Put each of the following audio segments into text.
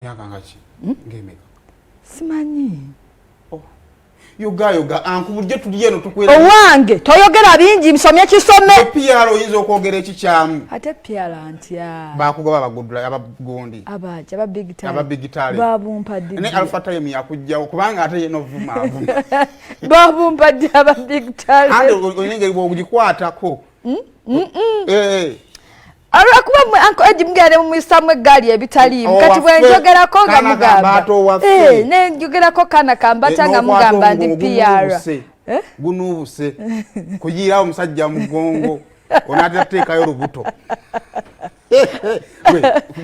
Myaka nga ki? Ng'emeka? Simanyi. Oh. Yoga yoga anku bulijjo tuli eno tukwera. Owange toyogera bingi nsomye kisome. PR oyinza okwogera ekikyamu. Ate PR ntya. Bakugoba abagudula abagundi. Abaja aba big time. Aba big time. Babumpa ddi. Ne Alpha Time yakujjawo kubanga ate ye novuma avuma. Babumpa ddi aba big time. Ate olina engeri bw'ogikwatako. Eh. Olwakuba mwe Uncle Eddie mugenda ne mumuyisamu eggaali ebitaliimu. Kati bwe njogerako nga mugamba. Eh, ne njogerako kana kambata nga mugamba ndi PR. Eh? Gunuubuse. Kuyiirawo omusajja mugongo. Onaatera kuteekayo olubuto.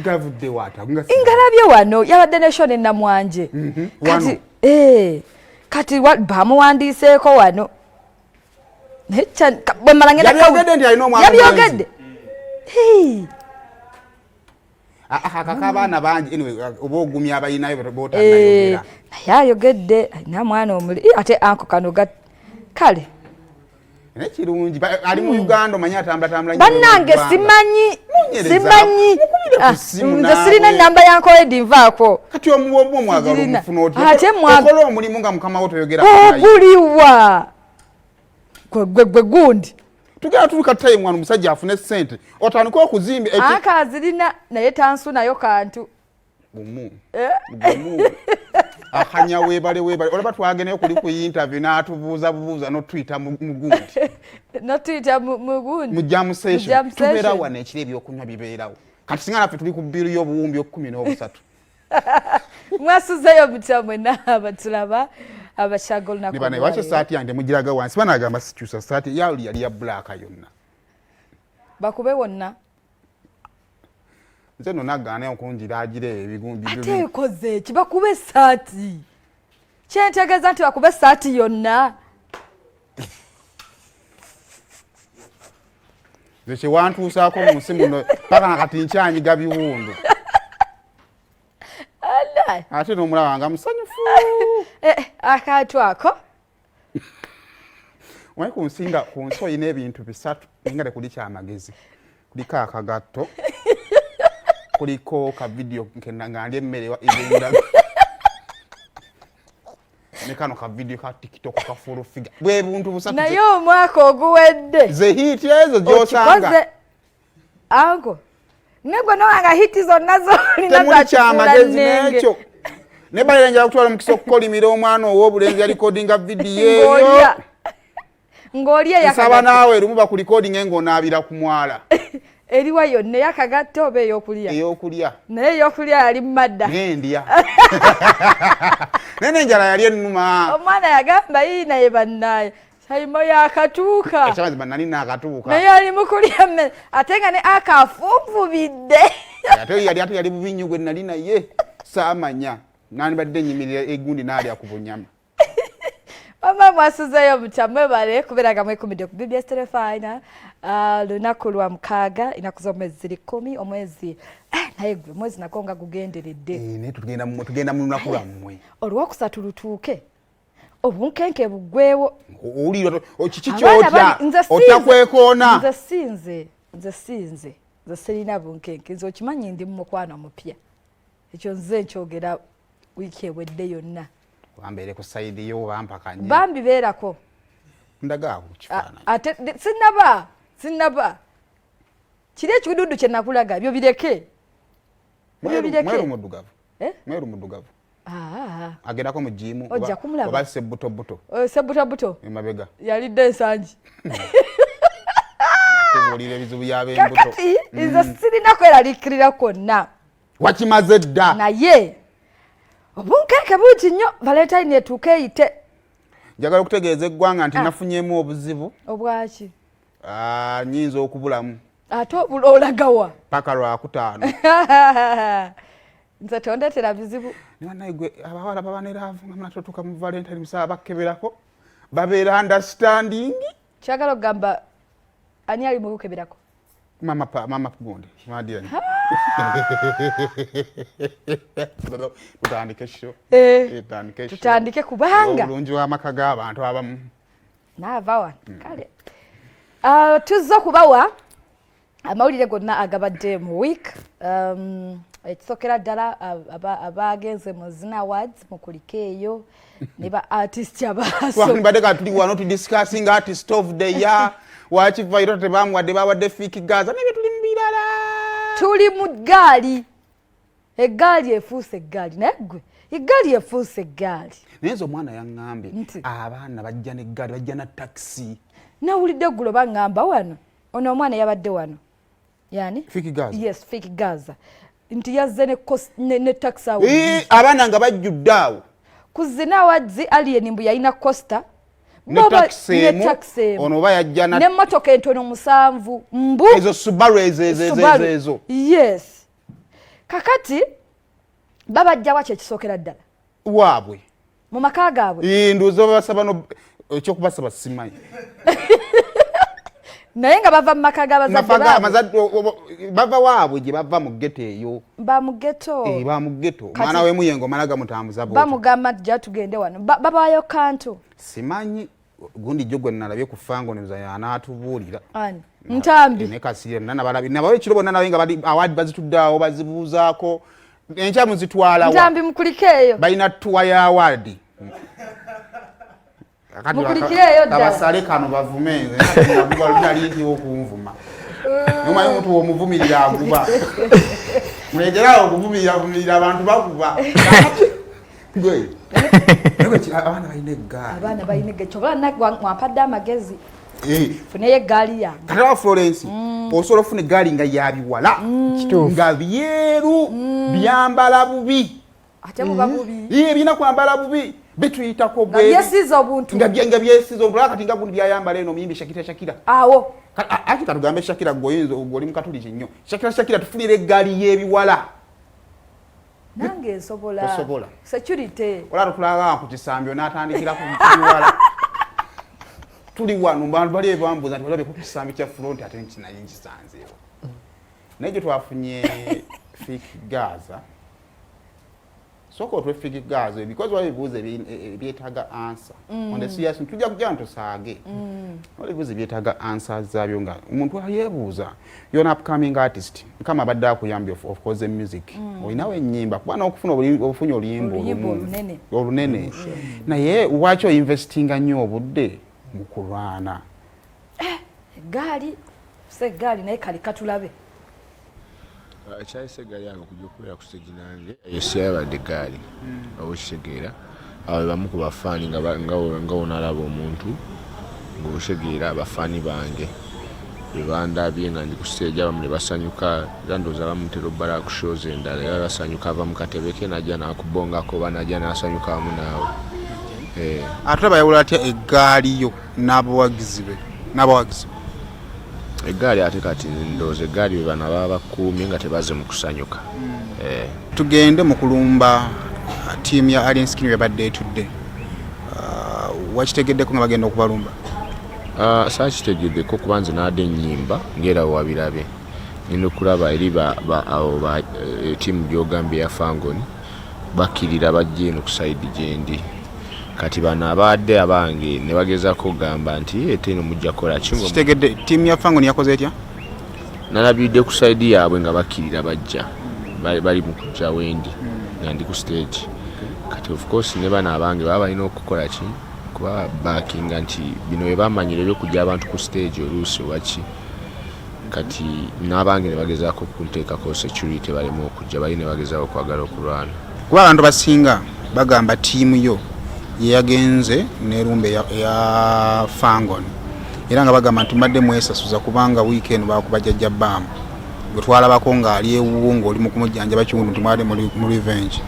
Gavudde waata. Ngalabye wano yabadde ne show ne Namwanje. Kati eh kati bamuwandiiseeko wano. Bwemala ngenda Yabyogedde nti alina omwana Yabyogedde. Akaka abaana bangi anyway oba ogumya abalinayo botanayogera. Naye ayogedde alina mwana omuli ate anko kano ga kale. Naye kirungi ali mu Uganda omanyi atambulatambula nnyo Bannange simanyi, simanyi. Nze sirina nnamba ya Uncle Eddie nvaako. Kati omuwa omwagala omufuna otya? Ate mwagala. Okola omulimu nga mukama wo toyogera naye. Oguliwa. Gwe gundi. Tugenda tutuuka time wano omusajja afune ssente otandike okuzimba Anka azirina naye tansunayo kantu. Gumu. Gumu. Akanya weebale weebale. Olaba twagendeyo kuli ku interview n'atubuuza bubuuza n'otuyita mu gundi. N'otuyita mu gundi. Mu jam session. Mu jam session. Tubeera wano ekiro ebyokunywa bibeerawo. Kati singa naffe tuli ku bbiiru y'obuwumbi ekkumi n'obusatu. Mwasuzeeyo mutya mwenna abatulaba abakyaga olunaku Ne banaye, lwaki olwaleero? essaati yange temugiraga wansi? Banaagamba sikyusa ssaati yali yali ya black yonna. Bakube wonna. Nze nno nagaana okungira agira ebigundi Ate ekoze ki? Bakube essaati. Kyentegeeza nti bakube essaati yonna. Nze kye wantuusaako mu nsi muno paka nga kati nkyanyiga biwundu. Ala. Ate n'omulaba nga musanyufu. Akantu ako. Omanyi ku nsi nga ku nsi olina ebintu bisatu naye nga tekuli kyamagezi. Kuliko akagatto, kuliko ka video nga ndya emmere egenda. Ne kano ka video ka TikTok ka full figure. Bwe buntu busatu. Naye omwaka oguwedde. Ze hit ezo gy'osanga. Okikoze. Anko. Ne gwe nowanga hit zonna z'olina Temuli za kyamagezi kifuula nnenge. n'ekyo. Ne balira njala kutwala omukisa okukolimira omwana ow'obulenzi ya recordinga video eyo. Ng'olya. Ng'olya Nsaba ey'akagatto. naawe lumu bakulikodinge ng'onaabira ku mwala. Eriwa yonna ey'akagatto oba ey'okulya? Ey'okulya. Naye ey'okulya yali mmadda. Naye ndya. Naye n'enjala yali ennuma. Omwana yagamba yii naye bannaaye. Saimo yakatuuka. Ekyamazima nali naakatuuka. Naye ali mu kulya mmere ate nga ne akafunvubidde. Ate yali ate yali bubi nnyo gwe nali naye saamanya. Nandibadde nnyimirira egundi n'alya ku bunyama. Mama mwasuzeeyo mutya mwebale kubeera nga mwekumidde ku BBS Terefayina. Lunaku lwa mukaaga, ennaku z'omwezi ziri 10, omwezi, naye gwe omwezi nagwo nga gugenderedde. Naye tugenda mu lunaku lwammwe. Olwokusatu lutuuke. Obunkenke buggweewo. Owulira kiki Abaana ky'otya? bali, nze Otya sinze. kwekoona? Nze sinze, nze sinze. Nze sirina bunkenke. Nze okimanyi ndi mu mukwano mupya. Ekyo nze nkyogera wiiki ewedde yonna. Bambeere ku sayidi yo bampakanye. Bambi beerako. Ndaga awo ku kifaananyi. Ate, sinnaba, sinnaba. Kiri ekiwududu kye nakulaga, ebyo bireke. Ebyo bireke. Mweru muddugavu. Eh? Mweru muddugavu. Agendako mu gym Ojja kumulaba. oba sebbutobuto. Sebbutobuto. Emabega. Yalidde ensangi. Kubuulira ebizibu by'ab'embuto. Kakati, nze sirina kweraliikirira kwonna. Wakimaze dda. Naye obunkenke bungi nnyo, Valentine etuuke eyite. Njagala okutegeeza eggwanga nti nafunyeemu obuzibu. Obwaki? Nnyinza okubulamu. Ate olagawa? Paka lwakutaano. Nze tondeetera bizibu. Naye gwe abawala baba ne love nga munatuuka mu Valentine musaba bakkeberako. Babeera understanding. Kyagala okugamba ani ali mu kukeberako? Mama pa, mama gundi, Madian. Tutandike show. Tutandike show. Tutandike kubanga. Obulungi w'amaka g'abantu abamu. Naava wano. Kale. Tuzze okubawa amawulire gonna agabadde mu week. Ekisookera ddala, abagenze mu Zina Awards mukulike eyo ne ba artist abaso. Mbadde ka tuli wano tu discussing artist of the year, waki Vyroota tebamuwadde, bawadde Fik Gaza, naye tuli mu birala. Tuli mu ggaali, eggaali efuuse eggaali, naye gwe eggaali efuuse eggaali. Naye nze omwana yaŋŋambye abaana bajja n'eggaali, bajja na takisi. Nawulidde eggulo baŋŋamba wano, ono omwana yabadde wano yani. Fik Gaza. Yes, Fik Gaza, nti yazze ne taxi awo. Abaana nga bajjudde awo. Ku Zina Awards, Alien mbu yalina Coaster. Ne taxi emu, ono oba yajja na n'emmotoka entono 7 mbu. Ezo Subaru, ezo ezo ezo. Yes. Kakati babajjawa? Kyekisookera ddala. Waabwe. Mu maka gaabwe. Ndowooza babasaba no ekyokubasaba simanyi. Naye nga bava mu maka g'abazadde. Bava waabwe gye bava mu ghetto eyo. Ba mu ghetto. Ba mu ghetto. Omwana w'emuyengo omala gamutambuza. Bamugamba nti ja tugende wano, babayo kantu. Simanyi gundi jjo gwe nalabye ku Fango neza yanaatubuulira. Ntambi. Ne Kasirye nabalabi nabawe ekiro bonna nawe nga bali award bazitudde awo bazibuuzaako enkya muzitwala wa. Ntambi mukulikeeyo. Balina tuwa ya award. Mukulikireeyo ddala. Abasale kano bavume, nali nti okunvuma nomanyi omuntu womuvumirira aguba. Mulegerawo okuvumirira vumirira abantu, bakuba gwe. Abaana balina eggaali. Abaana balina eggaali. Kyobola wampadde amagezi, funeyo eggaali yange. Kati wa Florence, osobola okufuna eggaali nga yabiwala nga byeru, byambala bubi. Ate buba bubi. Birina kwambala bubi, bituyitako. Nga byesiiza obuntu. Nga byesiiza obuntu. Kati nga gundi byayambala eno omuyimbi Shakira, Shakira. Awo. Ati katugambe Shakira, gweoyinza oli mukatuliki nnyo. Shakira, Shakira, tufunire eggaali y'ebiwala. Nange nsobola. Tosobola. Security. Olaba tulaga ku kisambi onaatandikira ku biwala. Tuli wano, bantu bali ebambuuza nti olabe ku kisambi kya front, ate nkinaye nkisanzeewo. Naye gye twafunye Fik Gaza, sooka otwe Fik Gaza, because waliwo ebibuuzo ebyetaaga answer. On the serious, tujja kujja ntusaage, waliwo ebibuuzo ebyetaaga answer zaabyo nga omuntu yeebuuza. You're an upcoming artist, Mukama abadde akuyambye of course music, olinawo ennyimba kuba n'okufuna obufunye oluyimba oluyimba olumu olunene. Olunene, naye lwaki oinvestinga nnyo obudde mu kulwana? Eggaali se eggaali, naye kali katulabe. Ekyayisa eggaali yange okujja okubeera ku stage nange, eyo siyabadde eggaali, oba okitegeera. Abo bamu ku bafaani nga wonalaba omuntu ng'okitegeera, abafaani bange bebandabye nga ndi ku stage, abamu ne basanyuka, era ndowooza abamu ntera obbala ku shows endala, era basanyuka, ava mu katebe ke najja n'akubongako oba najja n'asanyuka wamu naawe. Ate bayawula atya eggaali yo n'abawagizi be, n'abawagizi be? Eggaali ate kati ndowooza eggaali be bano ababa bakuumye nga tebaze mu kusanyuka. Tugende mu kulumba ttiimu ya Alien Skin yabadde etudde. Wakitegeddeko nga bagenda okubalumba? Saakitegeddeko kuba nze naadde ennyimba ngaera wewabirabye ngenda okulaba eri abo ba ttiimu gyogambye eya Fangoni bakkirira bajja eno ku side gyendi. Kati bano abadde abange ne bagezaako okugamba nti ete eno mujja kukola ki Kitegedde ttiimu ya Fangoni yakoze etya? Nalabidde ku side yaabwe nga bakkirira bajja, bali mu kujja wendi nga ndi ku stage. Kati of course ne bano abange baba balina okukola ki, kuba bakinga nti bino bye bamanyira ebyokujja abantu ku stage oluusi oba ki. Kati n'abange ne bagezaako okunteekako security baleme okujja, bali ne bagezaako okwagala okulwana. Kuba abantu basinga bagamba ttiimu yo yeyagenze nerumba eya Fangon, era nga bagamba nti mbadde mwesasuza kubanga wiiki eno bakuba Jajja Baamu gwe twalabako ng'ali ewuwo ng'oli mu kumujjanjaba kiwundu, nti mwali mu revenge.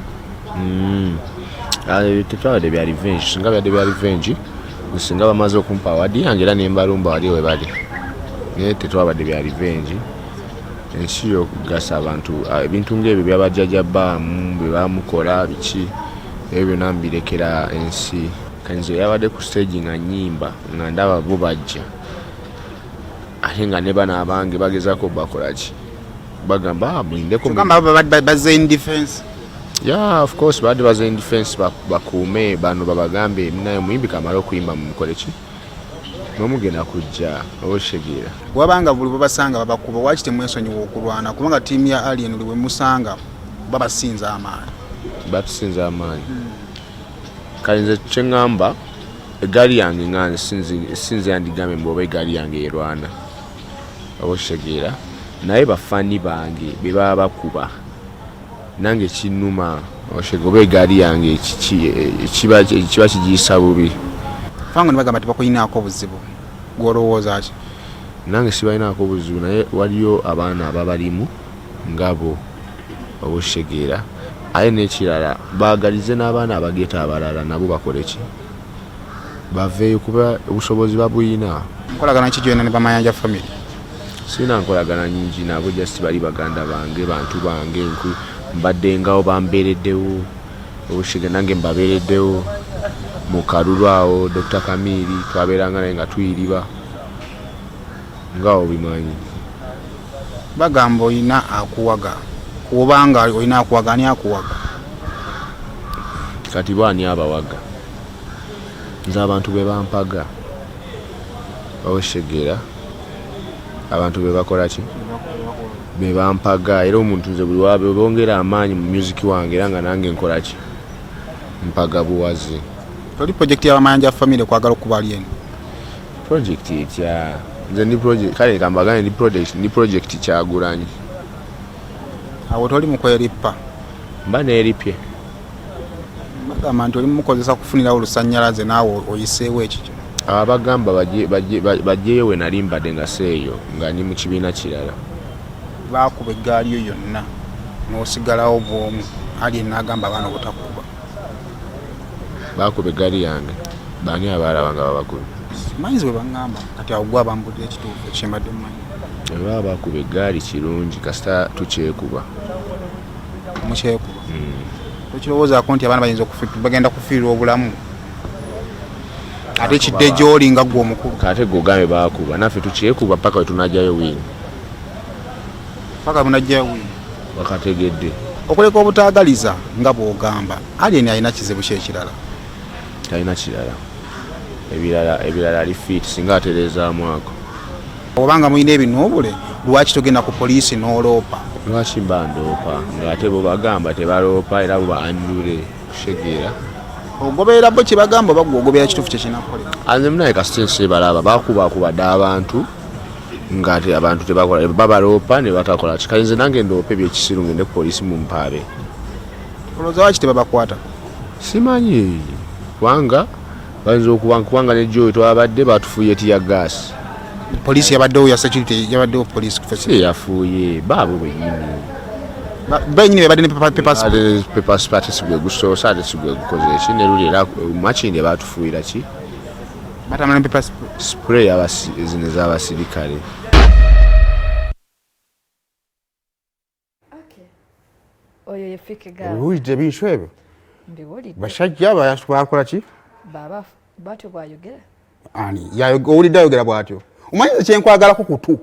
Ah, tetwabadde bya revenge. Singa byadde bya revenge, singa bamaze okumpa award yange era nembalumba wali we bali, naye tetwabadde bya revenge. Ensi yokugasa abantu, ebintu ngaebyo byabajjajja baamu bye bamukola biki, ebyo byonna mbirekera ensi. Kanze yabadde ku stage nga nyimba nga ndaba bo bajja, ate nga ne bano abange bagezaako bakolaki, bagamba, "Ah, mulindeko." Kyogamba bazze in defense? Yeah, of course badde baze in defense, bakuume bano, babagambe naye omuyimbi kamale okuyimba mumukole ki, nomugenda kujja, oba okitegeera. Wabanga buli bwebasanga babakuba, waki temwesonyiwa okulwana? Kubanga ttiimu ya Alien buli bwemusanga Babasinza amaanyi. Batusinza amaanyi. Kale nze kyeŋŋamba, eggaali yange nga nze sinze yandigambye mbu oba eggaali yange erwana, oba okitegeera, naye bafani bange be baba bakuba nange kinnuma, okitegeera, oba eggaali yange kiba kigiyisa bubi. Fango ne bagamba tebakuyinaako buzibu, gw'olowooza ki? Nange sibalinaako buzibu, naye waliyo abaana ababalimu ngabo, oba okitegeera. Aye n'ekirala, baagalize n'abaana abageeta abalala nabo bakole ki, baveeyo, kuba obusobozi babuyina. Nkolagana ki gyolina ne Bamayanja family? Sirina nkolagana nyingi nabo, just bali baganda bange, bantu bange, mbaddengawo, bambeereddewo, obushige nange mbabeereddewo mu kalulu awo. Dr Kamiri twabeeranga naye nga tuyiriba nga obimanyi. Bagamba olina akuwaga, kubanga olina akuwaga, ani akuwaga? Kati bo ani abawaga? Nze abantu be bampaga, okitegeera, abantu be bakola ki, be bampaga. Era omuntu nze buli wabe bongera amaanyi mu music wange, era nga nange nkola ki, mpaga buwazi. Toli project y'Abamayanja family kwagala okuba ali eno? Project etya? Nze ndi project, kale kambagane, ndi project, ndi project Kyagulanyi. Awo toli mu kwerippa? Mba neeripye. Bagamba nti oli mumukozesa kufunirawo olusannyalaze, naawe oyiseewo ekikyo. Abagamba bajjeyo we nali mbadde nga seeyo, nga ndi mu kibiina kirala. Baakuba eggaali yo yonna n'osigalawo bw'omu, ali n'agamba abaana obutakuba. Baakuba eggaali yange? Baani abaalaba nga babakubye? Simanyi, bwe baŋŋamba. Kati awo gwe abambulira ekituufu ekyembadde mumanyi. Bwe baba bakuba eggaali, kirungi, kasita tukyekuba. Mukyekuba. Tokirowoozaako nti abaana bayinza bagenda kufiirwa obulamu, ate kidde gy'oli nga ggwe omukulu? Kate gwe ogambye baakuba, naffe tukyekuba paka we tunajjayo win. Paka munajjayo win. Wakategedde? Okuleka obutaagaliza nga bw'ogamba, Alien alina kizibu ki ekirala? Talina kirala, ebirala ali fit, singa atereezaamu ako. Obanga mulina ebinuubule, lwaki togenda ku poliisi n'oloopa? Lwaki mba ndoopa ng'ate bo bagamba tebaloopa, era bo baanjule kutegeera? Ogoberera bo kye bagamba oba gwe ogoberera kituufu kye kinakolera? Anze munaye kasita ensi ebalaba bakubakuba dde abantu, ng'ate abantu tebakola, babaloopa ne batakola ki. Kale nze nange ndoopa ebyekisiru, ngende ku poliisi mumpaabe? Olowooza lwaki tebabakwata? Simanyi, kubanga bayinza okuba kubanga ne joyo twabadde batufuuye tear gas. Poliisi yabaddewo, ya security yabaddewo, poliisi. Si yafuuye, baabo bennyini. Benyini bebadde ne pepper spray. Ate pepper spray ate si gwe gusoose, ate si gwe gukoze eki ne luli, era Makindye batufuuyira ki? Batambula ne pepper spray. Spray zino ez'abasirikale. Oyo ye Fik Gaza. Obiwulidde ebintu ebyo? Mbiwulidde. Basajja bakola ki? Baba bwatyo bwayogera. Ani owulidde ayogera bw'atyo? Omanyi nze kyenkwagalako kutu.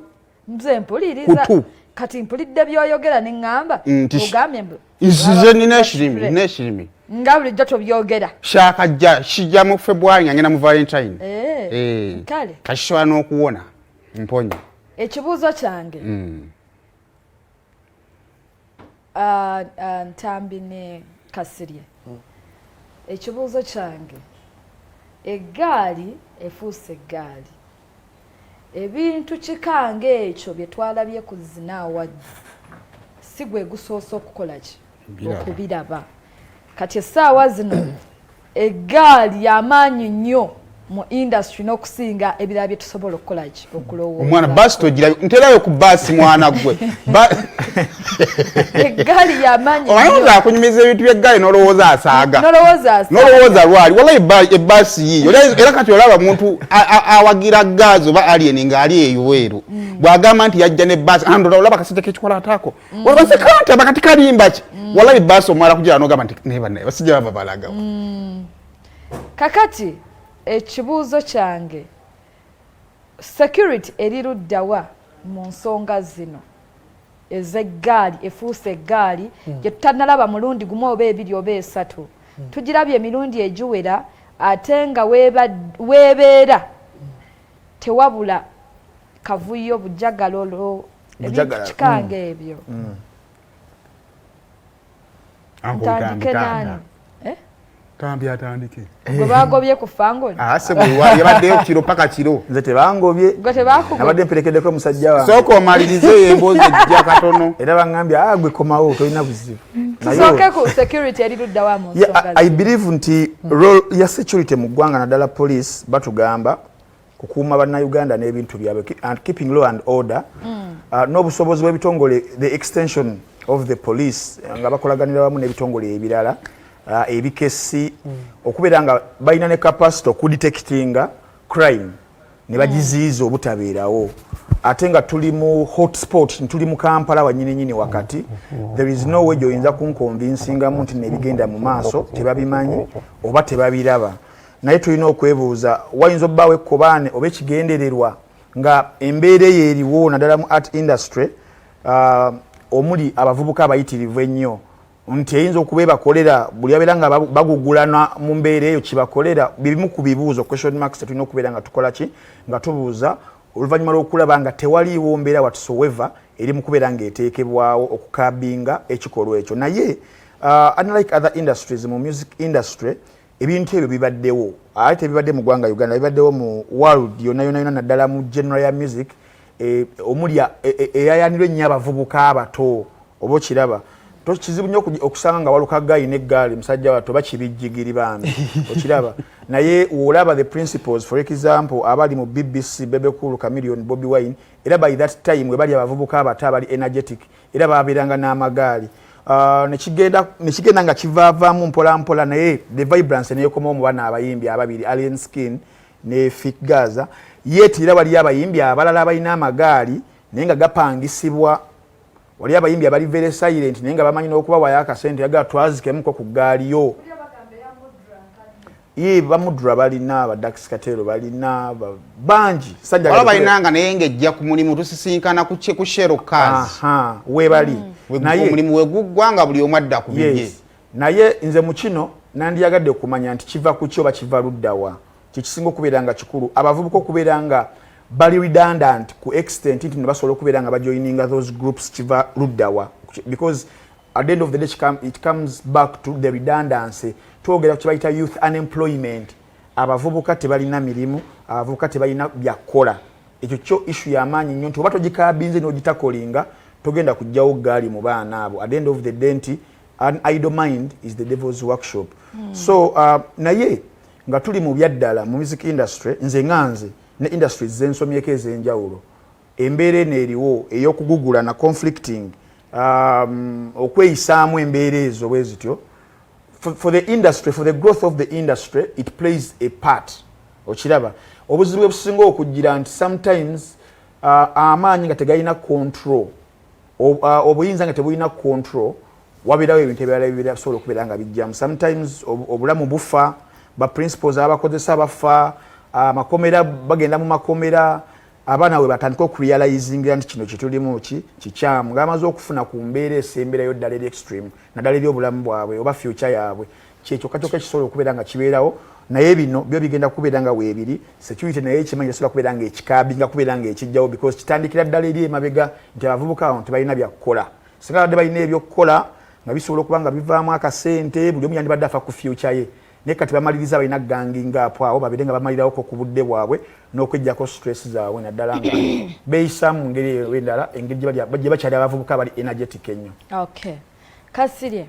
Nze mpuliriza. Kutu. Kati mpulidde byoyogera ne ŋŋamba, ogambye mbu nze nina ekirimi, nina ekirimi. Nga bulijjo tobyogera. Kyakajja kijja mu February nga ngenda mu Valentine. Eh, kale. Kakisobola n'okuwona mponye. Ekibuuzo kyange, Ntambi ne Kasirye, ekibuuzo kyange, eggaali efuuse eggaali, ebintu kikanga ekyo bye twalabye ku Zzina Awards si gwe gusoose okukola ki, okubiraba. Kati essaawa zino eggaali y'amaanyi nnyo mu industry n'okusinga ebirala bye tusobola okukola ki, okulowooza. Omwana baasi togirayo, nterayo ku baasi, mwana gwe. Eggaali y'amaanyi. Omanyi akunyumiza ebintu by'eggaali n'olowooza asaaga. N'olowooza asaaga. N'olowooza lwali walayi ebbaasi yiiyo. Era kati olaba muntu awagira gaazi oba Alien ng'ali ebweru, bw'agamba nti yajja ne baasi, andola olaba kasente k'ekikwala ataako, olaba sekanta bakati kalimba ki, walayi baasi omala kugira n'ogamba nti naye bannaye basijja bava balagawo. Kakati ekibuuzo kyange, security eri luddawa mu nsonga zino ez'eggaali efuuse eggaali gye tutannalaba mulundi gumu oba ebiri oba esatu? Tugirabye emirundi egiwera, ate nga weebeera tewabula kavuyo, bujagalolo, ebintu Bujagalalo. kikanga ebyo. Ntandike nani? Eh? Tambi atandike. Gwe bagobye ku Fangone? Ah, se yabaddeyo kiro paka kiro. Nze tebangobye. Gwe tebakugobye. Nabadde mperekeddeko musajja wange. Sooka omalirize emboozi ejja katono. Era bangambye ah gwe komawo tolina buzibu. Tusooke ku security eri ludda wa mu nsonga. I believe nti role ya security mu ggwanga naddala police batugamba kukuuma bannayuganda n'ebintu byabwe and keeping law and order n'obusobozi bw'ebitongole, the extension of the police nga bakolaganira wamu n'ebitongole ebirala ebikesi okubeera nga balina ne capacity okudetectinga crime ne bagiziyiza obutabeerawo. Ate nga tuli mu hotspot, tuli mu Kampala wanyininyini wakati, there is no way gyoyinza kunconvincingamu nti nebigenda mu maaso tebabimanyi oba tebabiraba. Naye tulina okwebuuza, wayinza obbaawo ekkobaane oba ekigendererwa nga embeera eyo eriwo naddala mu art industry omuli abavubuka abayitirivu ennyo, nti eyinza okuba ebakolera buli abeera nga bagugulana mu mbeera eyo kibakolera. Bimu ku bibuuzo, question marks, tulina okubeera nga tukola ki, nga tubuuza oluvannyuma lw'okulaba nga tewaliiwo mbeera whatsoever eri mu kubeera ng'eteekebwawo okucurbinga ekikolwa ekyo. Naye unlike other industries, mu music industry ebintu ebyo bibaddewo, ate tebibadde mu ggwanga Uganda, bibaddewo mu world yonna yonna yonna, naddala mu genre ya music omuli eyayanirwa ennyo abavubuka abato. Oba okiraba kizibu nnyo okusanga nga waluka gayi n'eggaali musajja wattu oba kibijjigiri bambi, okiraba. Naye olaba the principles, for example abali mu BBC, Bebe Cool, Chameleone, Bobi Wine, era by that time we bali abavubuka abato abali energetic, era babeeranga n'amagaali. Nekigenda nga kivaavaamu mpola mpola, naye the vibrance neyekomawo mu bana abayimbi ababiri, Alien Skin ne Fik Gaza. Yet era waliyo abayimbi abalala abalina amagaali naye nga gapangisibwa. Wali abayimbi abali very silent naye nga bamanyi n'okubawayo akasente, yagala twazikemuko ku ggaali yo. Ye bamudra balina, abadax katero balina bangi. Wala balinanga naye ng'ejja ku mulimu, tusisinkana ku Shell cars. Webali. Naye omulimu weguggwa nga buli omu adda ku bibye. Naye nze mu kino nandiyagadde okumanya nti kiva ku ki oba kiva luddawa. Kyekisinga okubeera nga kikulu, abavubuka okubeera nga bali redundant ku extent nti nebasobola okubeera nga bajoininga those groups, kiva luddawa? Because at the end of the day it comes back to the redundancy. Twogera kibayita youth unemployment. Abavubuka tebalina mirimu, abavubuka tebalina byakukola. Ekyo kyo issue yamaanyi nnyo nti oba togicurbinze n'ogitacklinga, togenda kugjawo gaali mu baana abo. At the end of the day nti an idle mind is the devil's workshop. So naye nga tuli mu byaddala mu music industry, nze nga nze ne industries zensomyeko ez'enjawulo, embeera eno eriwo ey'okugugula na conflicting, okweyisaamu embeera ezo bwe zityo, for the industry, for the growth of the industry, it plays a part. Okiraba obuzibu obusinga okugira nti sometimes amaanyi nga tegalina control, obuyinza nga tebulina control, wabeerawo ebintu ebirala ebisobola okubeera nga bijjamu. Sometimes obulamu bufa, ba principals abakozesa bafa, amakomera, bagenda mu makomera. Abaana we batandika okurealizingira nti kino kyetulimu ki kikyamu, ngaamaze okufuna ku mbeera esemberayo ddala eri extreme, naddala eri obulamu bwabwe oba future yaabwe. Kyekyokka kyokka ekisobola okubeera nga kibeerawo. Naye bino byo bigenda kubeera nga weebiri security, naye ekimanyi tasobola kubeera nga ekicurbinga, kubeera nga ekijjawo, because kitandikira ddala eri emabega nti abavubuka abo tebalina byakukola. Singa badde balina ebyokukola nga bisobola okuba nga bivaamu akasente, buli omu yandibadde afa ku future ye. Naye kati bamaliriza balina ganging up awo, babeere nga bamalirawo ku budde bwabwe n'okwejjako stress zaabwe, naddala nga beeyisaamu mu ngeri eyo endala, engeri gye bakyali abavubuka bali energetic ennyo. Okay, Kasirye,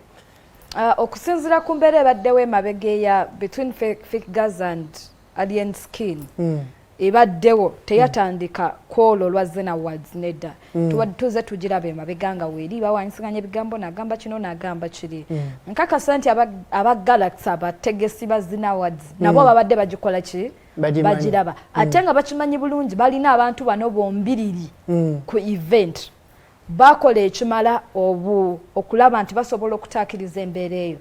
okusinziira ku mbeera ebaddewo emabega eya between Fik Gaza and Alien Skin, ebaddewo teyatandika kwolwo lwa Zzina Awards nedda. Tuze tugiraba emabega nga weeri bawanyisiganya ebigambo, nagamba kino, nagamba kiri. Nkakasa nti aba Galaxy, abategesi ba Zzina Awards, nabo babadde bagikola ki, bagiraba, ate nga bakimanyi bulungi balina abantu bano bombiriri ku event. Bakola ekimala obu okulaba nti basobola okutaakiriza embeera eyo?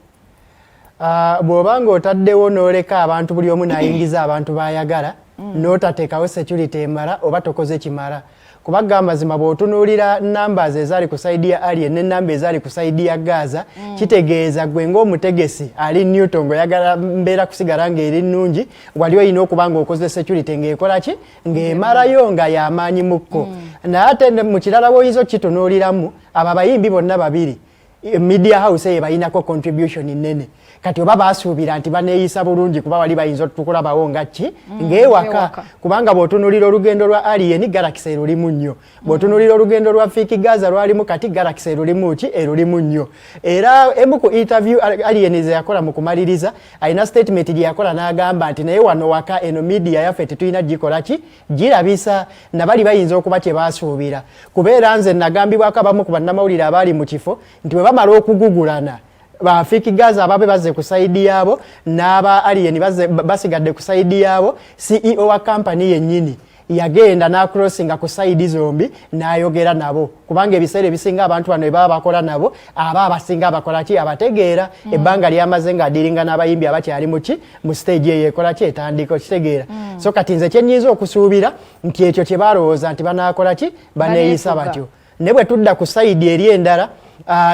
Bw'oba ng'otaddewo n'oleka abantu buli omu n'ayingiza abantu b'ayagala, n'otateekawo security emala, oba tokoze kimala. Kuba amazima bw'otunuulira numbers ezaali ku side ya Alien n'enamba ezaali ku side ya Gaza, kitegeeza gwe ng'omutegesi ali neutral ng'oyagala mbeera kusigala ng'eri nnungi, wali olina okuba ng'okoze security ng'ekola ki, ng'emalayo, nga y'amaanyi mukko. Naye ate mu kirala bw'oyinza okukitunuuliramu, abo abayimbi bonna babiri Media house eyo bayinako contribution nene. Kati oba basuubira nti baneeyisa bulungi, kuba wali bayinza otukulabawo nga ki ng'ewaka, kubanga bw'otunuulira olugendo lwa Alien, Galaxy erulimu nnyo. Bw'otunuulira olugendo lwa Fik Gaza lwalimu, kati Galaxy erulimu ki, erulimu nnyo. Era emu ku interview Alien ze yakola mu kumaliriza, alina statement gye yakola n'agamba nti naye wano waka eno media yaffe tetulina gikola ki, girabisa. Nabali bayinza okuba kye basuubira, kubeera nze nagambibwako abamu ku bannamawulire abaali mu kifo nti bwe bamala okugugulana, ba Fik Gaza ababe bazze ku side yaabo n'aba Alien basigadde ku side yaabo, CEO wa kampani yennyini yagenda n'acrossinga ku side zombi n'ayogera nabo, kubanga ebiseera ebisinga abantu bano bebaba bakola nabo aba abasinga abakola ki, abategeera. Ebbanga lyamaze ng'adealinga n'abayimbi abakyali muki, mu stage eyo ekola ki, etandika, okitegeera? So kati nze kyenyinza okusuubira nti ekyo kye balowooza nti banaakola ki, baneeyisa batyo. Ne bwe tudda ku side eri endala,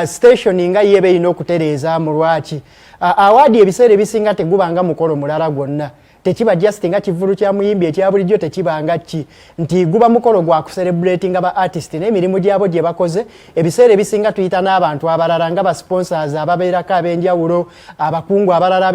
station nga ye eba erina okutereeza mu lwaki award ebiseera ebisinga tegubanga mukolo mulala gwonna, tekiba just nga kivulu kya muyimbi ekya bulijjo, tekibanga ki nti guba mukolo gwa kucelebratinga ba artist n'emirimu gyabo gye bakoze. Ebiseera ebisinga tuyita n'abantu abalala nga ba sponsors ababeerako ab'enjawulo, abakungu abalala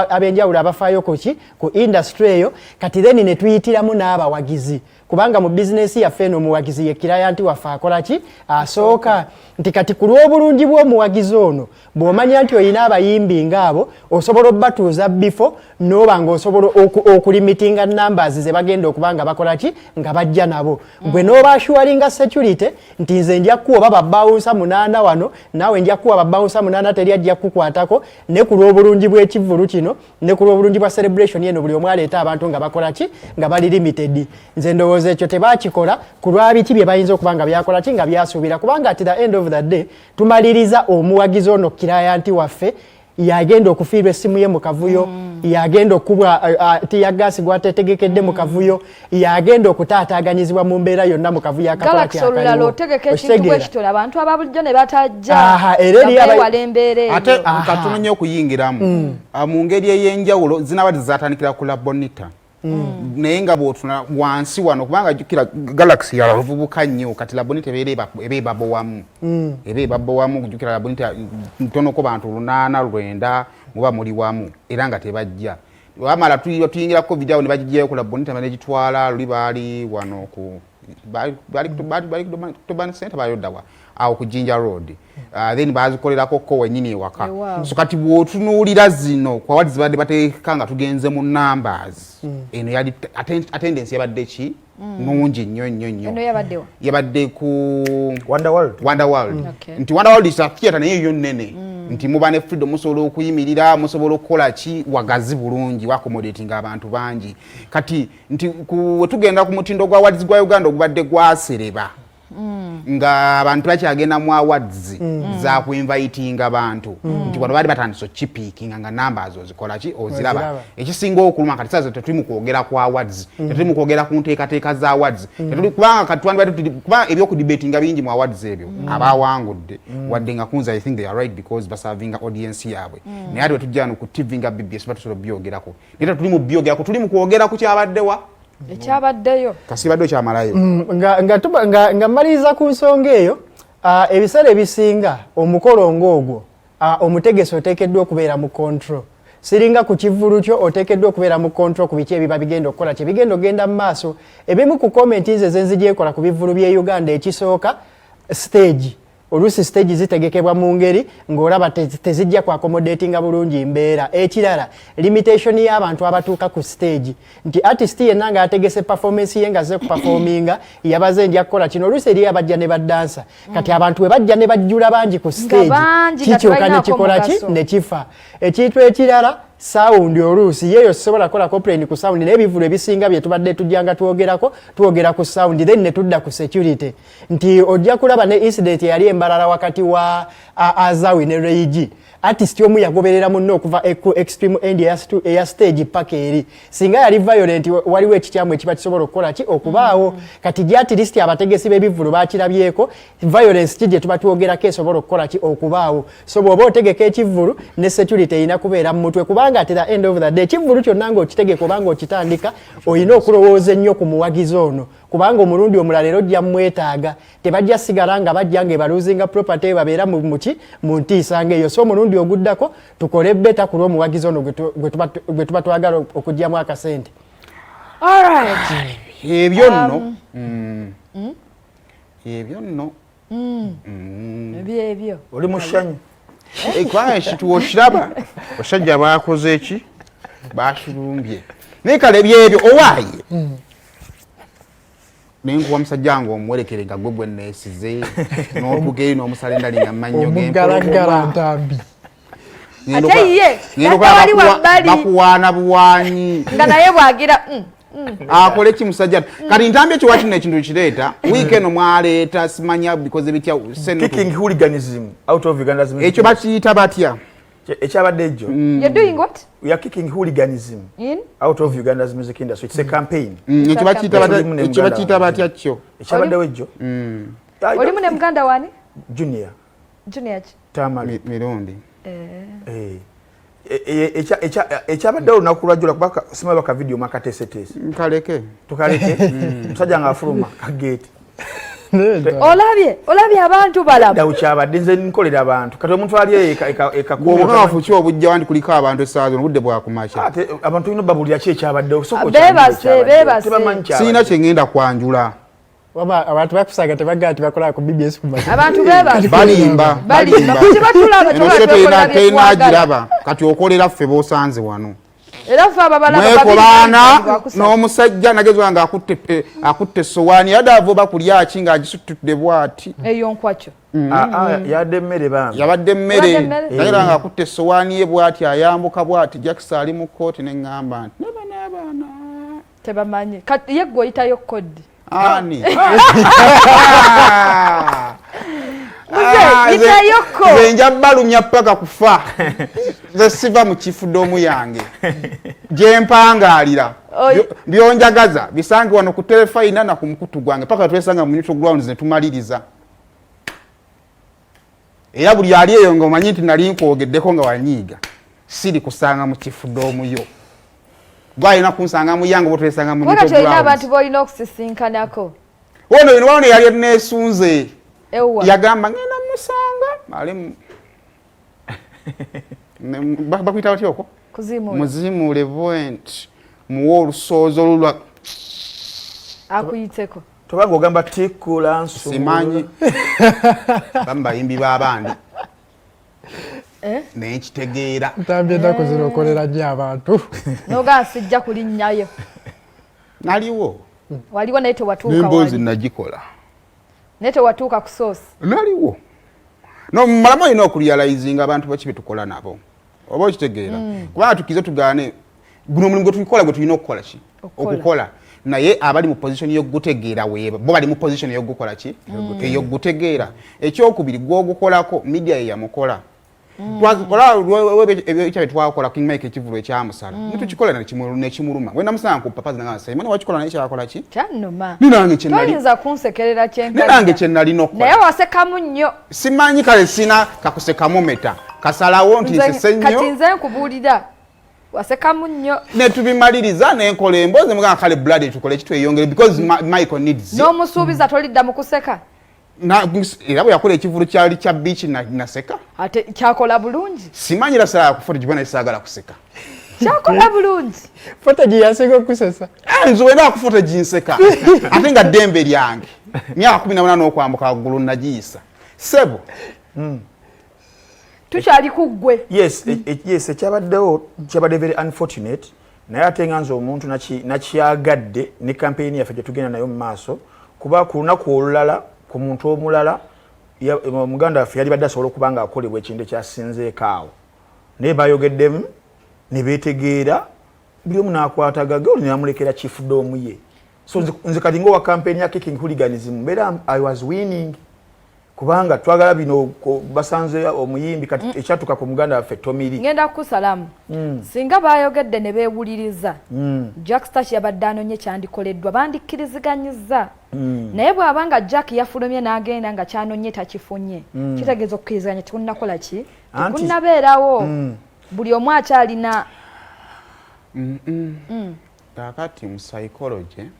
ab'enjawulo abafaayo ku ki, ku industry eyo. Kati then ne tuyitiramu n'abawagizi, kubanga mu bizinesi yaffe eno omuwagizi ye client waffe akola ki, asooka. Nti kati ku lw'obulungi bw'omuwagizi ono, bw'omanya nti olina abayimbi ngaabo, osobola obbatuuza bifo n'oba ng'osobola okulimitinga numbers ze bagenda okuba nga bakola ki, nga bajja nabo. Gwe n'oba assuringa security nti nze nja kuwa oba babouncer 8 wano, naawe nja kuwa babouncer 8, teri ajja kukukwatako. Ne ku lw'obulungi bw'ekivvulu kino, ne ku lw'obulungi bwa celebration eno, buli omu aleeta abantu nga bakola ki, nga bali limited. Nze ndowooza ekyo tebakikola ku lwa biki bye bayinza okuba nga byakola ki, nga byasuubira, kubanga at the end of the day tumaliriza omuwagizi ono client waffe yagenda okufiirwa essimu ye mu kavuyo, yagenda okubwa tear gas gwatetegekedde mu kavuyo, yagenda okutaataaganyizibwa mu mbeera yonna mu kavuyo. Akakola olulala otegeka ekintu bwekitole, abantu aba bulijjo ne batajja bewala embeera eyo. Ate katono nnyo okuyingiramu mu ngeri ey'enjawulo, zinabadde zatandikira ku Labonita, naye nga bwotuna wansi wano, kubanga jjukira Galaxy yabavubuka nnyo. Kati Labonita ebeera eba ebabowamu, eba ebabowamu. Jjukira Labonita ntonoko bantu 8 9 muba muli wamu, era nga tebajja. Bamala tuyingira COVID awo ne bagijjayo ku Labonita negitwala. Luli baali wano ku bali Toban Center, bayoddawa awo ku Jinja Road, then bazikolerako ko wenyini ewaka. So kati bw'otunuulira zino ku awards zibadde bateeka nga tugenze mu numbers, eno yali attendance yabadde ki, nungi nnyo nnyo nnyo. Eno yabaddewa? Yabadde ku Wonder World. Wonder World. Nti Wonder World is a theatre, naye yo nnene, nti muba ne freedom, musobola okuyimirira, musobola okukola ki, wagazi bulungi, waccommodating abantu bangi. Kati nti wetugenda ku mutindo gwa awards gwa Uganda ogubadde gwasereba, nga abantu bakyagenda mu awards za kuinvitinga bantu, nti wano baali batandise okipickinga nga numbers ozikola ki, oziraba. Oziraba. Ekisinga okuluma kati saaza tetuli mu kwogera ku awards, tetuli mu kwogera ku nteekateeka za awards, tetuli, kubanga kati twandibadde kuba ebyokudebatinga bingi mu awards ebyo abawangudde, wadde nga kunze I think they are right because baservinga audience yaabwe. Naye ate wetujja wano ku TV nga BBS batusobola obyogerako, naye tetuli mu byogerako, tuli mu kwogera ku kyabaddewa. Ekyabaddeyo. Kasibadde okyamalayo. Nga mmaliriza ku nsonga eyo, ebiseera ebisinga omukolo ng'ogwo, omutegesi oteekeddwa okubeera mu control. Siringa ku kivvulu kyo, oteekeddwa okubeera mu control ku biki ebiba bigenda okukola, kye bigenda okugenda mu maaso. Ebimu ku comment nze zenzigyekola ku bivvulu by'e Uganda, ekisooka stage. Oluusi stage zitegekebwa mu ngeri ng'olaba tezijja ku accommodatinga bulungi mbeera. Ekirala, limitation y'abantu abatuuka ku stage, nti artist yenna ng'ategese performance ye nga azze kuperforminga, yabaze nja kukola kino, oluusi eri abajja ne badansa. Kati abantu bwe bajja ne bajjula bangi ku stage, bangi, nga kikyuka ne tebalinaako kikola ki, mugaso. Ne kifa. Ekintu ekirala, sound. Oluusi yeeyo sisobola kukola complain ku sound, naye ebivvulu ebisinga bye tubadde tujjanga twogerako, twogera ku sound, then ne tudda ku security, nti ojja kulaba ne incident eyali embalala wakati wa Azawi ne Ray G. Artist omu yagoberera munne okuva ku extreme end eya stage paka eri. Singa yali violent, waliwo ekikyamu ekiba kisobola okukola ki, okubaawo. Kati gye at least abategesi b'ebivvulu bakirabyeko, violence ki gye tuba twogerako esobola okukola ki, okubaawo. So bw'oba otegeka ekivvulu, ne security erina kubeera mu mutwe, kubanga Kubanga at the end of the day, ekivvulu kyonna ng'okitegeka oba ng'okitandika, olina okulowooza ennyo ku muwagizi ono, kubanga omulundi omulala era ojja mwetaaga. Tebajja sigala nga bajja nga ebaluzinga property, babeera mu muki mu ntiisa ng'eyo. So omulundi oguddako tukole better ku lw'omuwagizi ono gwe tuba twagala okuggyamu akasente. Alright. Ebyo nno, ebyo nno. Ebyo ebyo. Oli mu ssanyu. Eh, kubanga ekintu okiraba, basajja bakoze eki, basulumbye, naye kale byebyo owaaye. Naye nkuwa musajja nga omuwerekere nga gwe gwe neesize n'otugeyo n'omusala endali nga mannyo. Omugalagala ntambi. Ate ye, ate wali wabbali. Bakuwaana buwaanyi. Nga naye bwagira Akole ki musajja kati? Ntambi ekyo wakino ekintu kireeta wiiki eno mwaleeta simanya bikoze bitya. Kicking hooliganism out of Uganda's music. Ekyo bakiyita batya? Ekyabadde ejjo. You're doing what? We are kicking hooliganism in out of Uganda's music industry. It's a campaign. Ekyo bakiyita batya? Tulimu ne Ekyo muganda bakiyita wange. batya kyo? Ekyabaddewo ejjo. Olimu ne muganda wani? Junior. Junior ki? Tamale. Mirundi. Eh. Ekyabaddewo olunaku lwajjo, lwakuba simanyi baka video mwakateeseteese. Nkaleke. Tukaleke. Omusajja ng'afuluma kageeti. Olabye, olabye abantu balamu. Dawo kyabadde nze nkolera abantu. Kati omuntu ali eyo Bw'obukawafu ki obujja wandi kuliko abantu essaawa zino, obudde bwakumakya. Ate abantu olina obabuulira ki ekyabaddewo. Sooka Beebase, okyambire ekyabaddewo. Beebase. Tebamanyi kyabadde. Sirina kye ngenda kwanjula. Waba abantu bakusaga tebagaa nti bakola ku BBS ku makya. Abantu beebase. Balimba. Balimba. Kibatulaba. Eno sho terina agiraba. Kati okolera ffe b'osanze wano. Era ffe ababalaba. Mwekobaana n'omusajja nagezwa nga akutte essowaani, yadde ava oba kulya ki ng'agisutudde bw'ati. Eyo nkwakyo. Ah, ah, yadde emmere bambi. Yabadde mmere. Yabadde mmere. Naye era ng'akutte essowaani ye bw'ati, ayambuka bw'ati, Jackson ali mu kkooti, ne ŋŋamba nti neba n'abaana Tebamanyi. Kati ye gwe oyitayo kodi. Ani? Muze, Ah, yitayoko. Nze nja balumya paka kufa. Nze siva mu kifudomu yange gyempangaalira. Byonjagaza bisange wano ku Terefayina na ku mukutu gwange paka twesanga mu neutral grounds ne tumaliriza. Era buli ali eyo nga omanyi nti nali nkwogeddeko nga wanyiiga, siri kusanga mu kifudomu yo, gwalina kunsanga mu yange oba twesanga mu Kuba neutral kati olina grounds. abantu b'olina okusisinkanako. Ono bino wano yali neesunze. Ewa. Yagamba ngenda musanga ali bakuyita batya okwo? Kuzimuula. Muzimule bwenti muwe olusoozo lulwa. Akuyiteko. Tobanga ogamba tikula nsumulula. Simanyi bamu bayimbi b'abandi. Eh? Naye nkitegeera. Ntambi ennaku zino okolera nnyo abantu. Nogaa sijja kulinnyayo. Naliwo. Waliwo naye tewatuuka. N'emboozi Wali. nagikola. Naye tewatuuka ku soosi. Naliwo. No malamu olina okurealizinga abantu baki betukola nabo, oba okitegeera? Kubanga tukize tugaane, guno omulimu gwe tulikola gwe tulina okukola ki? Okukola. Okukola. Naye abali mu position y'okugutegeera weeba bo bali mu position y'okugukola ki, ey'okugutegeera. Ekyokubiri, gw'ogukolako media ye yamukola. Ebyo twakola King Mike ekivulu ekyamusala netukikola nekimuluma. Wenamusanga ku papazi nagamba, "Simon, wakikola naye kyakola ki?" Kyannuma. Ninange kyenali Toyinza kunsekerera ninange kyenkana. kyenalina okukola. Naye wasekamu nnyo. Simanyi kale sina kakusekamu meta kasalawo nti nsese Kati nnyo. nze nkubuulira, wasekamu nnyo. Netubimaliriza nenkola emboozi mugamba kale blood tukole kitweyongere because Michael needs it. N'omusuubiza tolidda mu kuseka. Era bwe yakola ekivulu kyali kya beach naseka. Ate kyakola bulungi. Simanyi era saagala ku footage bona, saagala kuseka. Kyakola bulungi. Footage yasinga okusesa. Eh, nze wena ku footage nseka ate nga ddembe lyange myaka 18 okwambuka waggulu nagiyisa sebo. Tukyali ku ggwe. Yes, yes, ekyabaddewo kyabadde very unfortunate, naye ate nga nze omuntu nakyagadde ne campaign yaffe gye tugenda nayo mu maaso, kuba ku lunaku olulala ku muntu omulala muganda waffe yali badde asobola okuba nga akolebwa ekintu ekyasinzeeko awo, naye bayogeddemu ne beetegeera, buli omu n'akwata gage, oli namulekera chief dome ye. So nze kati ngaowa campaign ya kicking hooliganism mbeera I was winning, kubanga twagala bino basanze omuyimbi kati ekyatuka ku muganda waffe Tomiri. Ngenda kukusalamu. Singa bayogedde ne beewuliriza, Jack yabadde anonye kyandikoleddwa, bandikkiriziganyizza. Naye bw'aba nga Jack yafulumye n'agenda nga kyanonye takifunye, kitegeeza okukkiriziganya tekunnakola ki, tekunnabeerawo. Buli omu akyalina Kaakati mu psychology,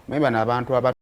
naye bano abantu aba